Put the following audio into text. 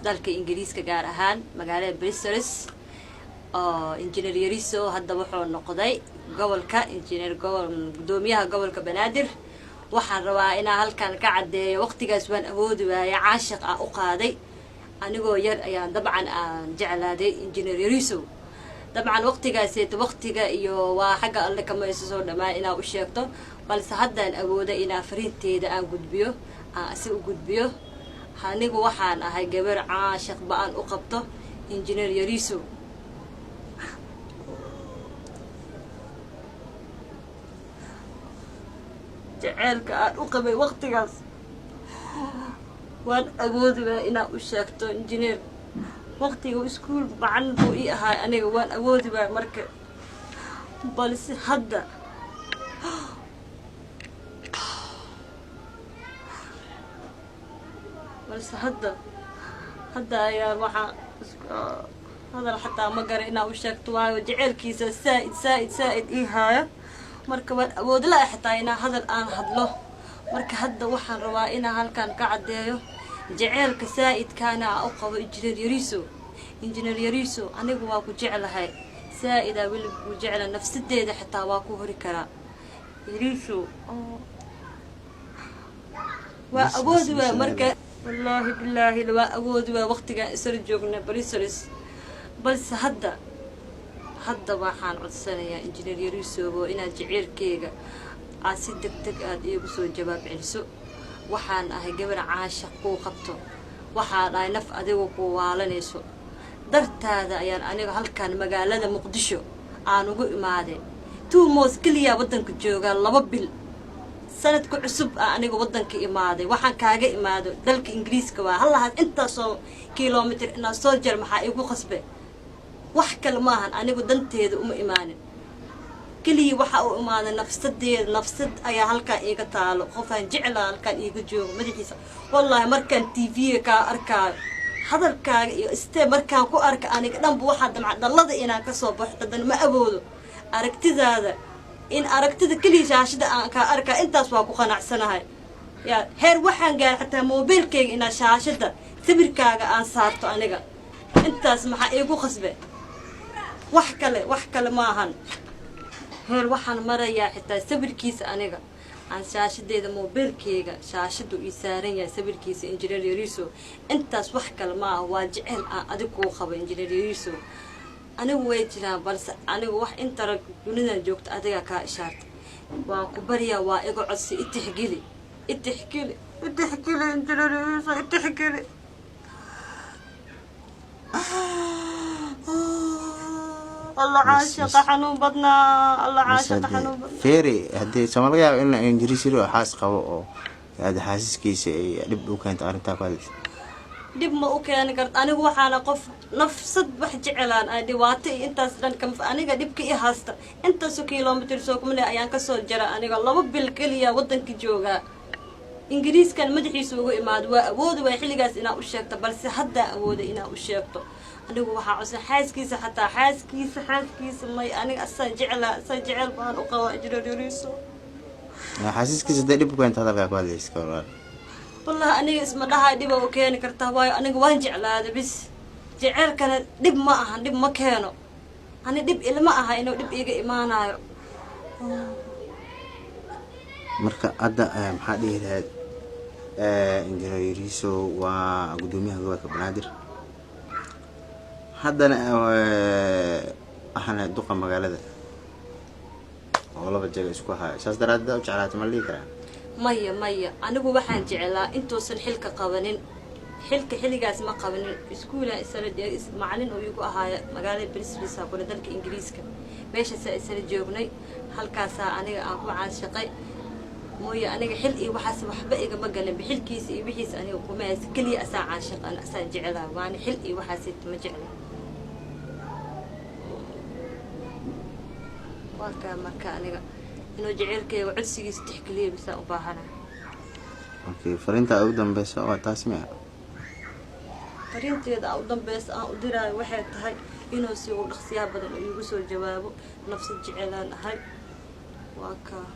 Dalka Ingiriiska, gaar ahaan magaalada Bristol, oo Injineer Yariso hadda wuxuu noqday gobolka injineer gobol, guddoomiyaha gobolka Banaadir. Waxaan rabaa inaan halkan ka caddeeyo, waqtigaas waan awoodi waayay caashiq ah u qaaday. Anigoo yar ayaan dabcan aan jeclaaday Injineer Yariso. Dabcan waqtigaaseeta waqtiga iyo waa xagga Alle kama isu soo dhammaan inaa u sheegto, balse haddaan awooda inaa fariinteeda aan gudbiyo, aan si u gudbiyo. Anigu waxaan ahay gabar caashiq ba-an u qabto Injineer Yariso. Jaceylka aan u qabay waqtigaas waan awoodi waaya inaa u sheegto injineer. Waqtiga iskuul macalin buu ii ahaay, aniga waan awoodi waaya marka, balse hadda hadda ayaa waxaa hadal xataa ma gara inaa u sheegto, waayo jaceylkiisa saa-id saa-id saa-id ii haayo. Marka waan awood la xataa inaa hadal aan hadlo. Marka hadda waxaan rabaa inaan halkan ka caddeeyo jaceylka saa-idkaana aan u qabo Injineer Yariso. Injineer Yariso, anigu waa ku jeclahay saa-idaa, weli ku jecla, nafsadeeda xitaa waa ku hori karaa. Yariso, waa awoodi waa marka, wallaahi bilaahi, waa awoodi waa waqtigaan isla joogna Brisolis. Balse hadda waxaan codsanayaa Injineer Yarisobo inaad jaceylkeyga aad si deg deg aada iigu soo jawaab celiso. Waxaan ahay gabar caashaq kuu qabto, waxaan ahay naf adigu kuu waalanayso. Dartaada ayaan aniga halkan magaalada Muqdisho aan ugu imaaday. 2 months keliyaa waddanka joogaa, 2 bil, sanadka cusub a aniga waddanka imaaday. Waxaan kaaga imaado dalka Ingiriiska, waa hallahaas intaasoo kilomitr inaad soo jar. Maxaa igu qasbe? Wax kale maahan, anigu danteeda uma imaanin. Keliya waxa uu imaaday nafsadeeda. Nafsad ayaa halkaan iiga taalo, qofaan jeclaa halkaan iiga joogo madaxiisa. Wallaahi, markaan TV-ga kaa arkaayo, hadalkaaga iyo stee markaan ku arka, aniga dhanba waxaa damca dhallada inaan kasoo baxo, haddana ma awoodo. Aragtidaada in aragtida keliya shaashada aan kaa arkaa, intaas waa ku qanacsanahay. Yaa heer waxaan gaaray xataa moobeelkayga inaa shaashada sawirkaaga aan saarto aniga. Intaas maxaa iigu qasbe? Wax kale, wax kale maahan. Heer waxaan marayaa xitaa sawirkiisa aniga aan shaashadeeda moobeelkeyga shaashadu ii saaran yahay sawirkiisa Injineer Yariso. Intaas wax kale maaha, waa jecel aan adig kuu qabo, Injineer Yariso. Anigu way jiraan, balse anigu wax inta rag dunidan joogta adigaa kaa ishaarta. Waan ku baryaa, waa iga codsi, itixgeli, itixgeli, itixgeli, Injineer Yariso, itixgeli. Allah, caashaqa xanuun badnaa, Allah, caashaqa xanuun badnaa. Feeri, haddii sama laga yaabo in Ingiriis yiri oo xaas qabo oo aada xaasiskiisa ay dhib u keento arrintaa ku hadlaysa? Dhib ma u keeni karto. Anigu waxaana qof nafsad wax jecelaan ay dhibaato iyo intaas dhan kama. Aniga dhibka i haysta, intaasoo kilomitr soo kumale ayaan kasoo jara. Aniga 2 bil keliya waddanka joogaa, Ingiriiskan madaxiisa ugu imaado. Waa awoodi waay xilligaas inaa u sheegto, balse haddaa awooda inaa u sheegto. Anigu waxaa codsan xaaskiisa, xataa xaaskiisa, xaaskiisa may. Aniga asaan jeclaa, asaan jecel baan u qabaa, Injineer Yariso. Xaasiskiisa hadday dhib u keento hadalkaa ku hadlaysa, ka walaal? Wallahi, aniga isma dhahay dhiba u keeni kartaa, waayo aniga waan jeclaada bis. Jeceelkana dhib ma ahan, dhib ma keeno. Ani dhib ilma aha inuu dhib iiga imaanayo. Marka hadda maxaa dhihi lahayd? Injineer Yariso waa guddoomiyaha gobolka Banaadir, haddana ahna duqa magaalada, oo laba jaga isku haayo. Saas daraadeed u jeclaatay ma la dhihi karaa? Maya, maya, anigu waxaan jeclaa intuusan xilka qabanin. Xilka xilligaas ma qabanin. Iskuula isla macalin oo igu ahaaya magaalada Brisbane kule dalka Ingiriiska. Meeshaasaa isla joognay, halkaasaa aniga aan ku caanshaqay mooye. Aniga xil iyo waxaas waxba igama galin. Bixilkiisa iyo wixiisa aniga kuma haysa. Keliya asaa caashiq, ana asaan jeclaa, waana xil iyo waxaas ma jecla. Waa kaa. Marka aniga inuu jaceylkeyga codsigiisa tixgeliya bisaa u baahana. Okay, fariinta ugu dambeysa waa taas miya? Fariinteeda aan u dambeysa aan u diraayo waxay tahay inuu si uu dhaqsiyaha badan oo iigu soo jawaabo. Nafsad jecelaan ahay, waa kaa.